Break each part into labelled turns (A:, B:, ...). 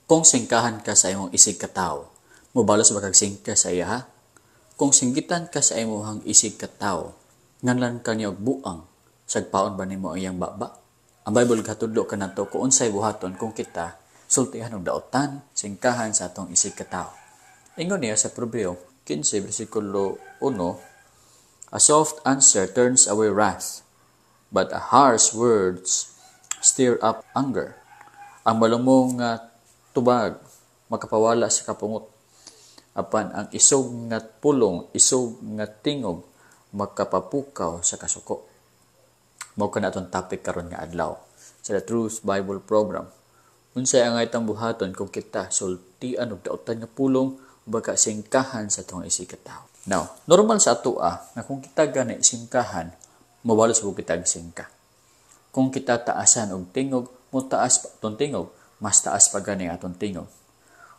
A: Kung singkahan ka sa imong isig katawo, mobalos ba kag singka sa iya ha? Kung singgitan ka sa imong isig katawo, nganlan ka niya og buang, sagpaon ba nimo ang iyang baba? Ang Bible gatudlo kanato kung unsay buhaton kung kita sultihan og daotan, singkahan sa atong isig katawo. Ingon niya sa Proverbio 15 bersikulo 1, "A soft answer turns away wrath, but a harsh words stir up anger." Ang malumong nga tubag makapawala sa kapungot, apan ang isog nga pulong, isog nga tingog makapapukaw sa kasuko. Mao kana atong topic karon nga adlaw sa The Truth Bible Program. Unsay ang itang buhaton kung kita sultian og daotan nga pulong o baka singkahan sa atong isig katawo? Now, normal sa atoa nga kung kita gani singkahan, mobalos po kita singka. Kung kita taasan og tingog, mo taas pa atong tingog, mas taas pa gani atong tingog.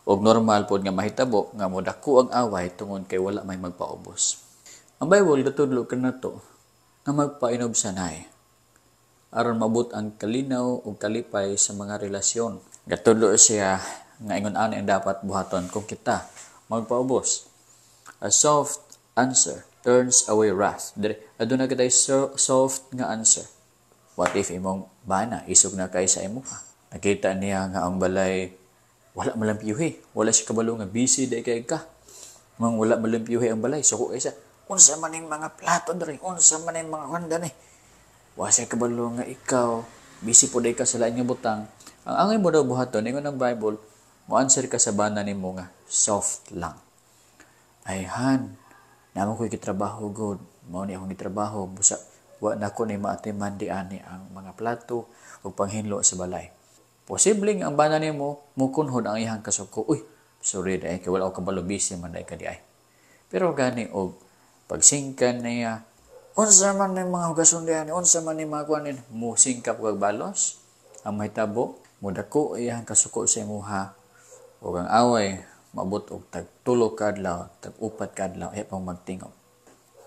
A: Og normal pod nga mahitabo nga modako ang away tungod kay wala may magpaubos. Ang Bible gatudlo kanato nga magpainubsanay aron maabot ang kalinaw ug kalipay sa mga relasyon. Gatudlo siya nga ingon ani ang dapat buhaton kung kita magpaubos. A soft answer turns away wrath. Dire aduna kitay soft nga answer. What if imong bana isog na kay sa imuha? Nakita niya nga ang balay wala malampyuhi. Wala siya kabalo nga busy day kay ka. Mang wala malampyuhi ang balay. Suko kay siya. Unsa man ning mga plato diri? Unsa man ning mga handa ni? Wa siya kabalo nga ikaw busy po day ka sa lain nga butang. Ang angay mo daw buhaton, ingon ng Bible, mo answer ka sa bana nimo nga soft lang. "Ay han, namo ko'y gitrabaho god. Mao ni akong gitrabaho. Busa wa na ko ni maatiman di ani ang mga plato ug panghinlo sa balay." Posibleng ang bana nimo mukunhod ang iyang kasuko. "Uy, sorry dai kay wala ko kabalo, busy man dai ka di ay." Pero gani og pagsingkan niya, "Unsa man ni mga hugason diha ni, unsa man ni mga kuanin," mo singkap kag balos, ang mahitabo, mudako iyang kasuko sa imuha ug ang away maabot og tag 3 ka adlaw, tag 4 ka adlaw, ay pang magtingog.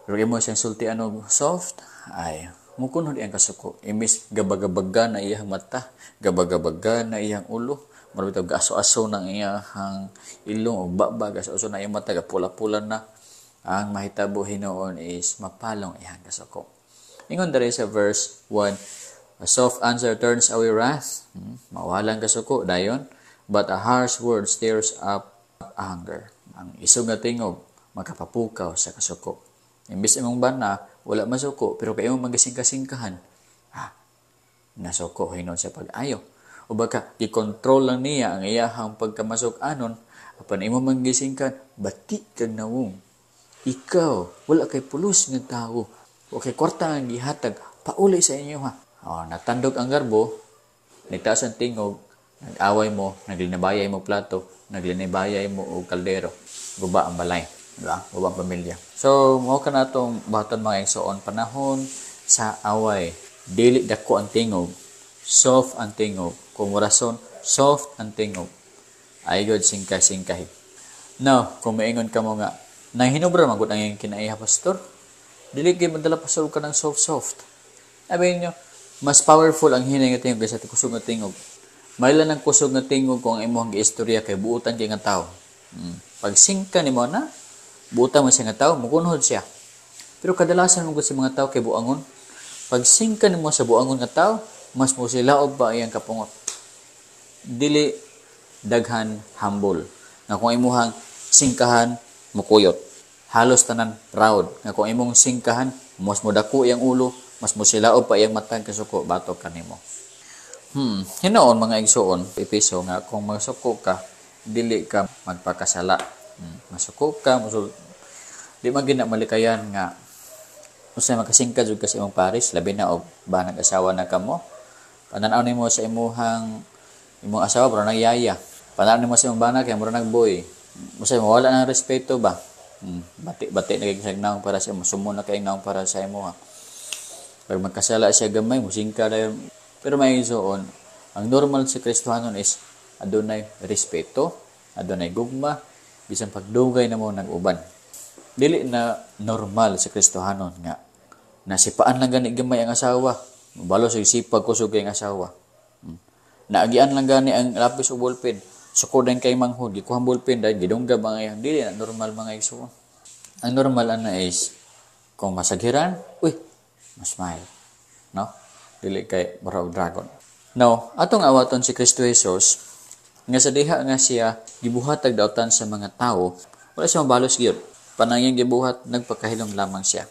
A: Pero imo siyang sultian og soft, ay mukunhod iyang kasuko. Imbis gabagabaga na iyang mata, gabagabaga na iyang ulo, murag bitaw gaso-aso ng iyang ilong o baba, gaso-aso na iyang mata, gapula-pula na. Ang mahitabo hinuon is mapalong iyang kasuko. Ingon diri sa verse 1, "A soft answer turns away wrath." Mawalang kasuko dayon, "but a harsh word stirs up anger." Ang isog nga tingog makapapukaw sa kasuko. Imbis imong bana wala masuko, pero kay imong magisingka-singkahan, nasuko hinon sa pag-ayo. O baka gikontrol lang niya ang iyahang pagkamasuk-anon, apan imo manggisingkan, "Bati kag nawong. Ikaw, wala kay pulos nga tawo. Wa kay kwarta nga gihatag, pauli sa inyo ha." Oh, natandog ang garbo, nitaas ang tingog, nag-away mo, naglinabayay mo plato, naglinabayay mo og kaldero. Guba ang balay. Diba? Guba ang pamilya. So, mao ka na itong buhaton, mga igsoon, panahon sa away. Dili dako ang tingog, soft ang tingog. Kung rason, soft ang tingog. Ay God singka-singkahi. Now, kung maingon ka mo nga, "Nahinubra man gud ang iyang kinaiha, pastor. Dili kay madala, pastor, ka ng soft-soft." Sabi niyo, mas powerful ang hinay nga tingog kaysa kusog nga tingog. Mayla ng kusog nga tingog kung ang imong giistorya kay buutan kay nga tao. Pag singka nimo na, buutan mo siya nga tao, mukunhod siya. Pero kadalasan mo sa mga tao kay buangon. Pag singka nimo sa buangon nga tao, mas mo silaob pa iyang kapungot. Dili daghan humble nga kung imuhang singkahan mukuyot. Halos tanan proud nga kung imong singkahan, mas modako iyang ulo, mas mo silaob pa iyang matag kasuko batok kanimo. Hinoon, mga igsuon, Epeso nga kung masuko ka, dili ka magpakasala. Masuko ka, di man gina malikayan nga usa makasingka jud ka sa imong pares, labi na og ba nag-asawa na kamo. Pananaw nimo sa imuhang imong asawa mura nag yaya. Pananaw nimo sa imong bana kay mura nag boy. Usa mawala ng respeto ba? Bati-bati na kay naong para sa imo, sumo na kay naong para sa imo. Pag magkasala siya gamay, musingka dayon. Pero may igsoon, ang normal sa Kristohanon is adunay respeto, adunay gugma, bisan pagdugay na mo nag-uban. Dili na normal sa Kristohanon nga nasipaan lang gani gamay ang asawa, mobalo sa sipag kusog kay ang asawa. Naagian lang gani ang lapis o ballpen. Suko din kay manghod, gikuhang ballpen dahil gidunggab ang iyang dili na normal, mga igsoon. Ang normal ana is kung masaghiran, uy, ma-smile. No? Dili kay murag dragon. Now, atong awaton si Kristo Jesus nga sa diha nga siya gibuhat ag dautan sa mga tao, wala siya mabalos gyud. Pananging gibuhat, nagpakahilom lamang siya.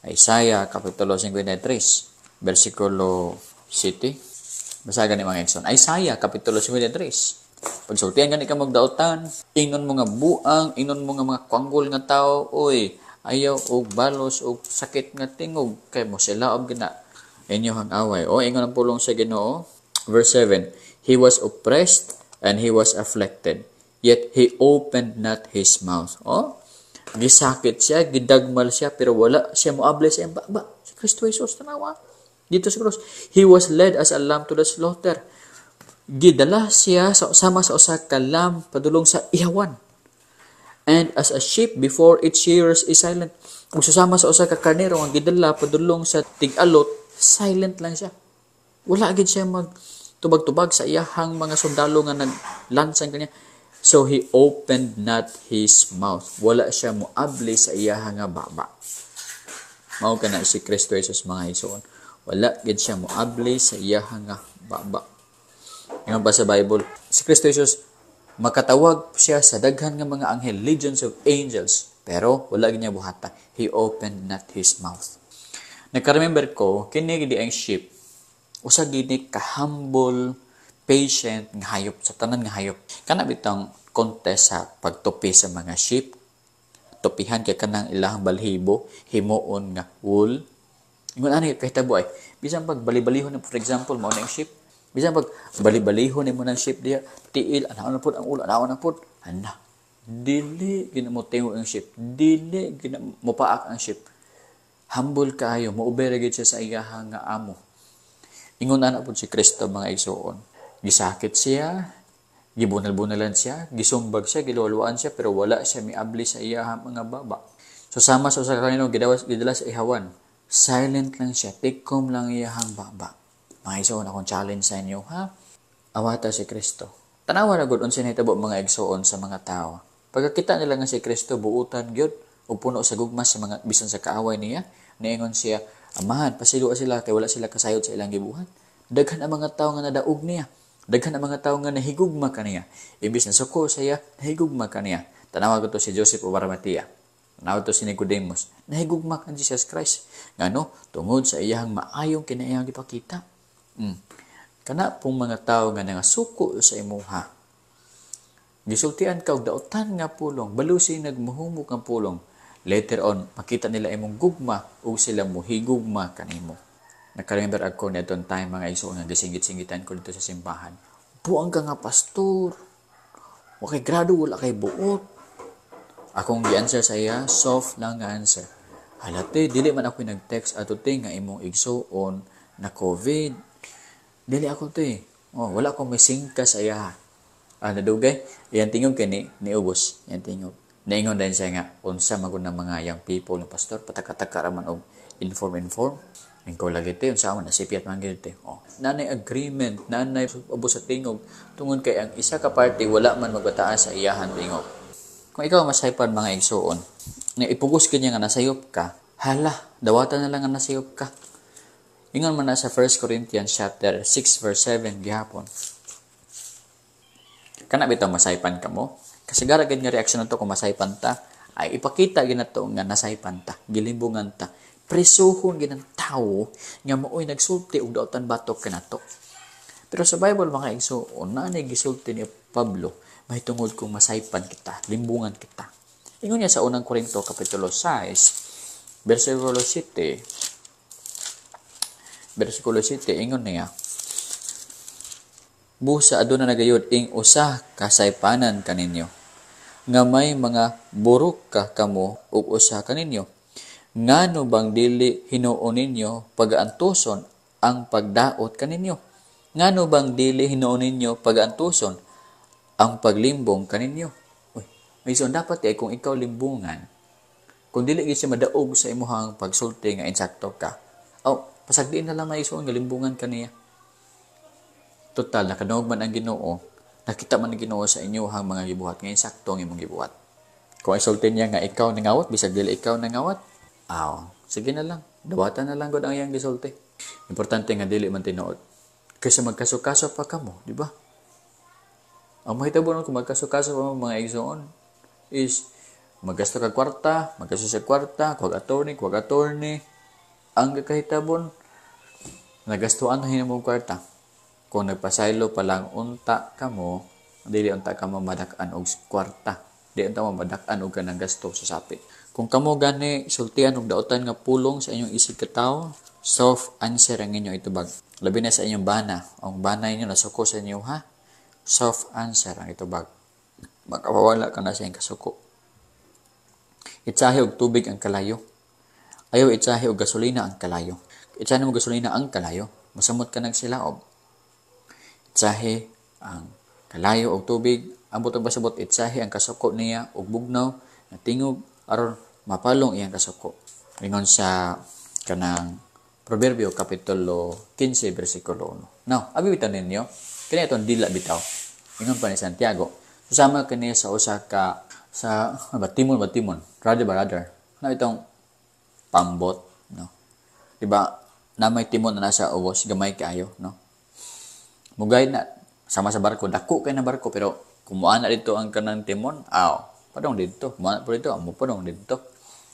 A: Isaiah Kapitulo 53, versikulo 7. Basa gani, mga igsoon. Isaiah Kapitulo 53. Pagsultian gani ka magdautan, ingnon mo nga buang, ingnon mo nga mga kwanggol nga tao, oy, ayaw og balos og sakit nga tingog kay mo sila og gina inyo ang away. O ingon ang pulong sa Ginoo, verse 7, "He was oppressed and he was afflicted, yet he opened not his mouth." Oh, gisakit siya, gidagmal siya, pero wala siya moabli sa iyang baba. Si Kristo Jesus, tanawa. Dito sa cross, "He was led as a lamb to the slaughter." Gidala siya sama sa usa ka lamb padulong sa ihawan. "And as a sheep before its shearers is silent." Ug susama sa usa ka karnero ang gidala padulong sa tig-alot, silent lang siya. Wala gid siya mag tubag-tubag sa iyahang mga sundalo nga naglansan kanya. "So he opened not his mouth." Wala siya moabli sa iyahang nga baba. Mao kana si Kristo Jesus, mga igsoon. Wala gid siya moabli sa iyahang nga baba. Ingon pa sa Bible, si Kristo Jesus makatawag siya sa daghan nga mga anghel, legions of angels, pero wala gid niya buhata. He opened not his mouth. Naka-remember ko, kini gidi ang sheep, usa gini ka-humble, patient nga hayop sa tanan nga hayop. Kana bitang contest sa pagtupi sa mga sheep. Tupihan kay kanang ilahang balhibo, himuon nga wool. Ingon ani kahitabo ay bisan pag bali-balihon, for example, mao na ang sheep. Bisan pag bali-balihon nimo ng sheep diha, tiil, anaon na pud ang ulo, anaon na pud. Ana, dili gina mo tingo ang sheep, dili gina mo paak ang sheep. Humble kaayo, mo obey gid siya sa iyahang nga amo. Ingon ana pud si Kristo, mga igsoon. Gisakit siya, gibunal-bunalan siya, gisumbag siya, giluwaluan siya, pero wala siya miabli sa iyahang mga baba. So sama sa usa ka kanino gidawas gidala sa ihawan. Silent lang siya, tikom lang iyahang baba. Mga igsoon, akong challenge sa inyo, ha? Awata si Kristo. Tanawa na gud unsa nahitabo, mga igsoon, sa mga tao. Pagkakita nila nga si Kristo buutan gyud ug puno sa gugma sa mga bisan sa kaaway niya, niingon siya, "Amahan, pasayloa sila kay wala sila kasayod sa ilang gibuhat." Daghan ang mga tao nga nadaog niya. Daghan ang mga tao nga nahigugma kaniya. Imbis na suko siya, nahigugma kaniya. Tanawa ko to si Joseph of Arimathea. Tanawa to si Nicodemus. Nahigugma kan Jesus Christ. Ngano? Tungod sa iyang maayong kinaiyang gipakita. Kana pong mga tao nga nangasuko sa imuha. Gisultian ka og dautan nga pulong, balusi nagmuhumok ang pulong. Later on, makita nila imong gugma ug sila mohigugma kanimo. Naka-remember ako niadtong time, mga igsoon, nga gisingit-singitan ko dito sa simbahan. "Buang ka nga pastor. Wa kay grado, wala kay buot." Akong gi-answer sa iya, soft lang nga answer. "Hala te, dili man ako nag-text ato te nga imong igsuon na COVID. Dili ako te." Oh, wala ko may singka sa iya. Ah, nadugay. Iyang tingog kay ni niubos. Iyang tingog. Naingon din siya nga, unsa magud na mga young people ng pastor, patakataka raman og inform inform. Ikaw lagi te, unsa man nasipyat man gyud te. Oh, nanay agreement, nanay ubos sa tingog tungod kay ang isa ka party wala man magbataan sa iyahan tingog. Kung ikaw masaypan, mga igsuon, nga ipugos kanya nga nasayop ka, hala, dawatan na lang nga nasayop ka. Ingon man na sa 1 Corinthians chapter 6 verse 7 gihapon. Kana bitaw masaypan ka mo? Kasagara gid nga reaction nato kung masaypan ta, ay ipakita gid nato nga nasaypan ta, gilimbungan ta. Presuhon gid ang tawo nga maoy nagsulti og dautan batok kanato. Pero sa Bible, mga igsoon, naa gisulti ni Pablo mahitungod kung masaypan kita, limbungan kita. Ingon niya sa Unang Korinto kapitulo 6 versikulo 7, versikulo 7, ingon niya, "Busa aduna na gayud ing usa ka saypanan kaninyo nga may mga burok ka kamo ug usa kaninyo. Ngano bang dili hinuon ninyo pagaantuson ang pagdaot kaninyo? Ngano bang dili hinuon ninyo pagaantuson ang paglimbong kaninyo?" Uy, may so dapat eh kung ikaw limbungan, kung dili gid siya madaog sa imuhang pagsulti nga insakto ka, oh, pasagdiin na lang, may nga limbungan kaniya. Total, nakadungog man ang Ginoo. Nakita man ni Ginoo sa inyohang mga gibuhat nga insakto ang imong gibuhat. Kung isulti niya nga ikaw nangawat, bisag dili ikaw nangawat, aw, sige na lang. Dawatan na lang gud ang iyang gisulti. Importante nga dili man tinuod. Kaysa magkaso-kaso pa kamo, di ba? Ang mahitabo nun kung magkaso-kaso pa mo, mga igsoon, is magasto ka kwarta, magasto sa kwarta, kuwag attorney, kuwag attorney. Ang gakahitabon, nagastuan na hinamo kwarta. Kung nagpasaylo pa lang unta kamo, dili unta ka mo madak-an og kwarta. Di unta mo madak-an og kanang gasto sa sapit. Kung kamo gani sultian og daotan nga pulong sa inyong isig katawo, soft answer ang inyong itubag. Labi na sa inyong bana. Ang bana inyo nasuko sa inyo ha. Soft answer ang itubag. Makawala ka na sa iyong kasuko. Itsahe og tubig ang kalayo. Ayaw itsahe og gasolina ang kalayo. Itsahe mo gasolina ang kalayo, masamot ka nagsilaob. Itsahe ang kalayo og tubig. Ang butong pasabot, itsahe ang kasuko niya og bugnaw na tingog aron mapalong iyang kasuko. Ingon sa kanang Proverbio kapitulo 15 bersikulo 1. Now, abi bitaw ninyo, kini itong dila bitaw. Ingon pa ni Santiago. Susama kini sa usa ka sa ano ba, timon ba timon, rather ba rather. Na itong pambot, no? Di ba? Na may timon na nasa ubos, gamay kaayo, no? Mugay na sama sa barko, dako kay na barko, pero kumuha na dito ang kanang timon, aw, padong dito, kumuha na po dito, amo padong dito.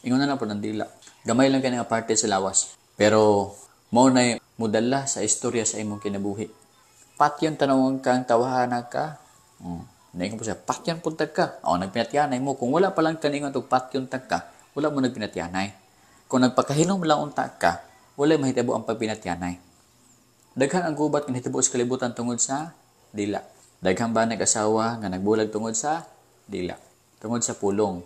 A: Ingon na lang po ng dila. Gamay lang kay nga parte sa lawas. Pero mao na mudala sa istorya sa imong kinabuhi. Patyon tanawon kang tawahan ka. Naingon po siya, patyon puntag ka. O, nagpinatyanay mo. Kung wala pa lang kaningon og patyon tag ka, wala mo nagpinatyanay. Kung nagpakahilom lang unta ka, wala mahitabo ang pagpinatyanay. Daghan ang gubat nga nahitabo sa kalibutan tungod sa dila. Daghan ba nag-asawa nga nagbulag tungod sa dila? Tungod sa pulong.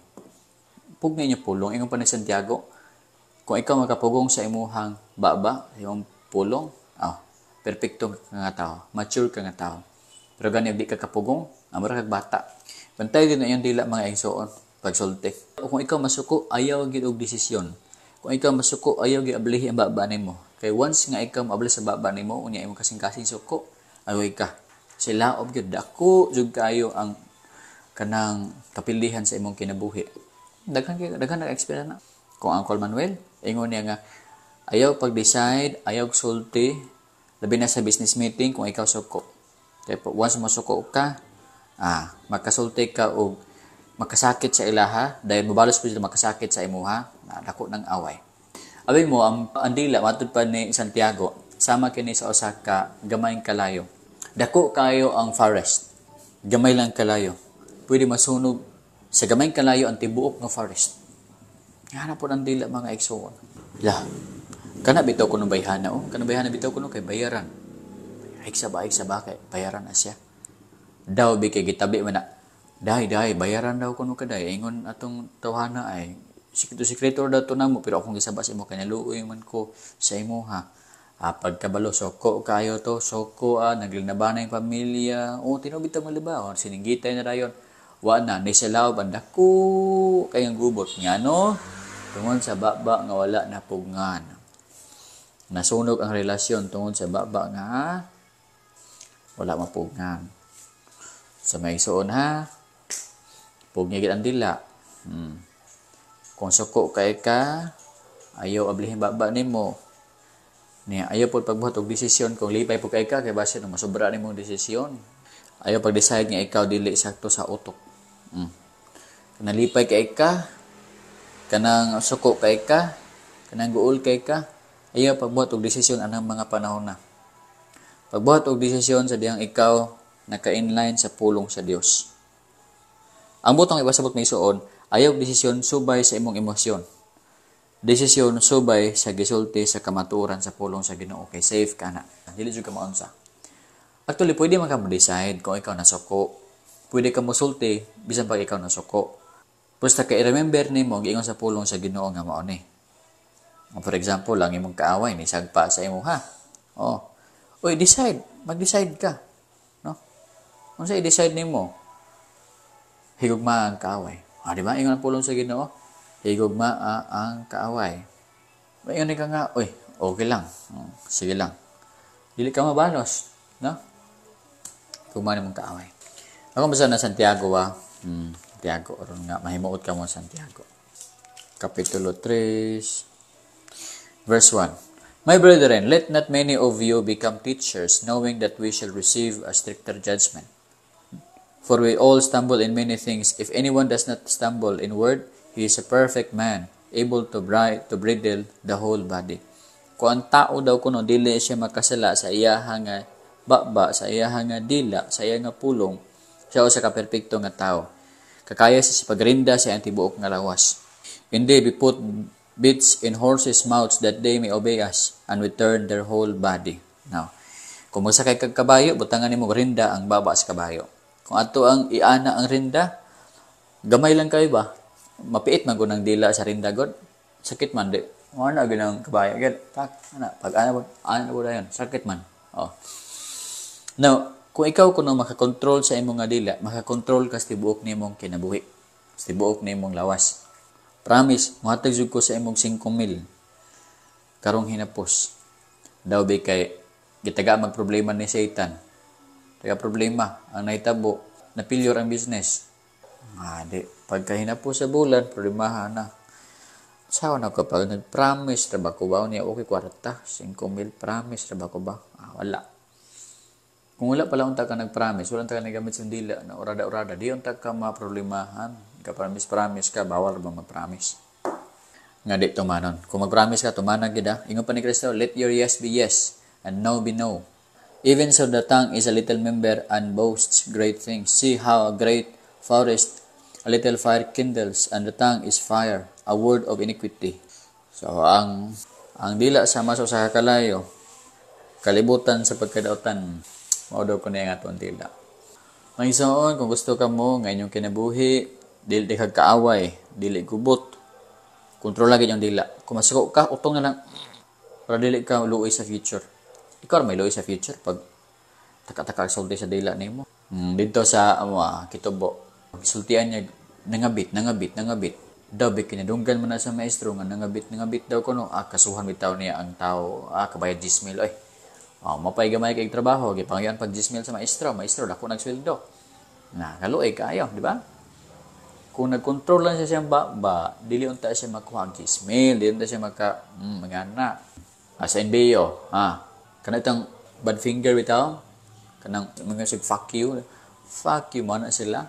A: Pug ninyo pulong. Ingon pa ni Santiago, kung ikaw makapugong sa imuhang baba, imong pulong, oh, perfecto ka nga tao, mature ka nga tao. Pero gani di ka kapugong, amura kag bata. Bantay din na iyong dila, mga igsoon, pagsulti. O kung ikaw masuko, ayaw gid og desisyon. Kung ikaw masuko, ayaw gid ablihi ang baba nimo. Kay once nga ikaw maabli sa baba nimo, unya imong kasing-kasing suko, away ka. Sila og gyud dako jud kayo ang kanang kapilihan sa imong kinabuhi. Daghan daghan nag-experience na. Kung Uncle Manuel, ingon niya nga ayaw pag-decide, ayaw sulti, labi na sa business meeting kung ikaw suko. Kaya po, once masuko ka, makasulti ka og makasakit sa ilaha, dahil mobalos po sila makasakit sa imuha, dako ng away. Abi mo, ang dila, matud pa ni Santiago, sama kini sa usa ka gamayng kalayo. Dako kayo ang forest. Gamay lang kalayo. Pwede masunog sa gamayng kalayo ang tibuok nga forest. Nga po ang dila, mga igsoon. La, kana bitaw kuno bayhana oh. Kana bayhana bitaw kuno kay bayaran. Ay sa ba kay bayaran na siya. Daw bi kay gitabi man na. Dahi dahi bayaran daw kuno kaday. Ingon atong tawhana ay sikreto sikreto daw to namo, pero akong gisaba sa imo kay naluoy man ko sa imo ha. Pagkabalo soko kayo to, soko naglinabanay yung pamilya. Oh, tinubit ang maliba, oh, sininggitay na dayon. Wa na ni sila banda ko kay ang gubot nga no. Tungod sa baba nga wala na pugngan. Nasunog ang relasyon tungod sa baba nga wala mapugngan. Sa may suon ha, pugni gid ang dila. Kung suko kay ka, ayaw ablihin baba nimo. Niya, ayaw po pagbuhat og desisyon kung lipay po kay ka, kay base nung masobra nimong desisyon. Ayaw pag-decide nga ikaw dili sakto sa utok. Kanalipay kay ka, kanang suko kay ka, kanang guol kay ka, ayaw pagbuhat og desisyon anang mga panahon na. Pagbuhat og desisyon sa diyang ikaw naka-inline sa pulong sa Dios. Ang butong ipasabot may suon, ayaw desisyon subay sa imong emosyon. Desisyon subay sa gisulti sa kamatuoran sa pulong sa Ginoo kay safe ka na. Dili jud ka maunsa. Actually, pwede man ka mo-decide kung ikaw nasuko. Pwede ka mosulti bisan pag ikaw nasuko. Basta kay remember nimo giingon sa pulong sa Ginoo nga mao ni. For example, ang imong kaaway ni sagpa sa imo ha. Oh. Uy, decide, mag-decide ka. No? Unsa i-decide nimo? Higugma ang kaaway. Di ba? Ingon ang pulong sa Ginoo. Higugma ang kaaway. Ingon ka nga, uy, okay lang. Sige lang. Dili ka mabalos, no? Higugma nimong kaaway. Ako basta na Santiago ah. Santiago aron nga mahimuot ka mo Santiago. Kapitulo 3 verse 1. My brethren, let not many of you become teachers, knowing that we shall receive a stricter judgment. For we all stumble in many things. If anyone does not stumble in word, he is a perfect man, able to bridle the whole body. Kung ang tao daw kuno dili siya makasala sa iyaha nga baba, sa iyaha nga dila, sa iya nga pulong, siya usa ka perpekto nga tao. Kakaya siya sa pagrinda sa iyang tibuok nga lawas. Indeed, we put bits in horses' mouths that they may obey us, and we turn their whole body. Now, kung magsakay kag kabayo, butangan nimo rinda ang baba sa kabayo. Kung ato ang iana ang rinda, gamay lang kayo ba? Mapiit man gud ang dila sa rinda god. Sakit man di. Wala na ang kabayo. Gid, tak, ana, pag ana ana ko dayon, sakit man. Oh. Now, kung ikaw kuno makakontrol sa imong nga dila, makakontrol ka sa tibuok nimong kinabuhi, sa tibuok nimong lawas. Promise, mohatag jud ko sa imong 5,000 karong hinapos. Daw bi kay gitaga magproblema ni Satan. Taga problema ang nahitabo, napilyor ang business. Ah, di pagkahinapos sa bulan, problemahan na. Sawa na kapag nag-promise ra ba ko ba niya okay kwarta, 5,000 promise ra ba ko ba? Ah, wala. Kung wala pala unta ka nag-promise, wala unta ka nagamit sa dila na urada-urada, di unta ka maproblemahan. Ka promise-promise ka, bawal ba mag-promise? Nga di tumanon. Kung mag-promise ka, tumanan gid ah. Ingon pa ni Kristo, "Let your yes be yes and no be no." Even so, the tongue is a little member and boasts great things. See how a great forest a little fire kindles, and the tongue is fire, a world of iniquity. So, ang dila sama sa usa ka kalayo, kalibutan sa pagkadautan, mao daw ko niya nga atong dila. Mga igsoon, kung gusto ka mo nga inyong kinabuhi, dili di kag kaaway, dili gubot, kontrol lagi yung dila. Kung masuko ka, utong na lang, para dili ka luoy sa future. Ikaw may luoy sa future pag taka-taka sulti sa dila nimo. Dito sa Kitubo, sultian niya nangabit, nangabit, nangabit. Daw bi kinadunggan man na sa maestro nga nangabit, nangabit daw kuno, kasuhan bitaw niya ang tao, kabayad 10,000 oy. Oh, mapay gamay kay trabaho, gipangayuan pag 10,000 sa maestro, maestro dako nagsweldo. Na, kaluoy kaayo, di ba? Kung nagkontrol lang siya siyang ba, dili unta siya makuha ang 10,000, dili unta siya maka mga na. Sa NBO, kana itong bad finger bitaw, kanang mga sig fuck you man na sila.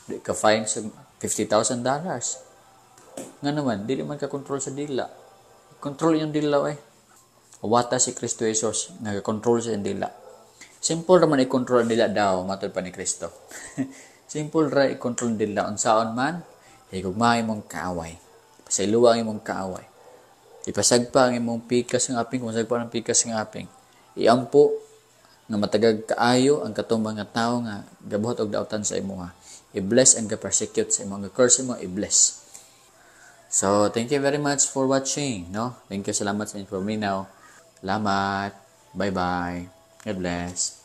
A: Di ka fine sa $50,000. Nga naman, dili man ka control sa dila. Control yung dila eh. Wata si Kristo Jesus, nagakontrol sa dila. Simple raman i-control ang dila daw, matod pa ni Kristo. Simple ra i-control ang dila. Unsaon man, higugma imong kaaway. Pasayloa ang imong kaaway. Ipasagpa ang imong pikas ng aping, kung masagpa ang pikas ng aping. Iampo nga matagag kaayo ang katong mga tawo nga gabuhat og dautan sa imuha. I-bless ang ga-persecute sa imong, ga-curse imo, i-bless. So, thank you very much for watching, no? Thank you, salamat sa inyo now. Salamat. Bye-bye. God bless.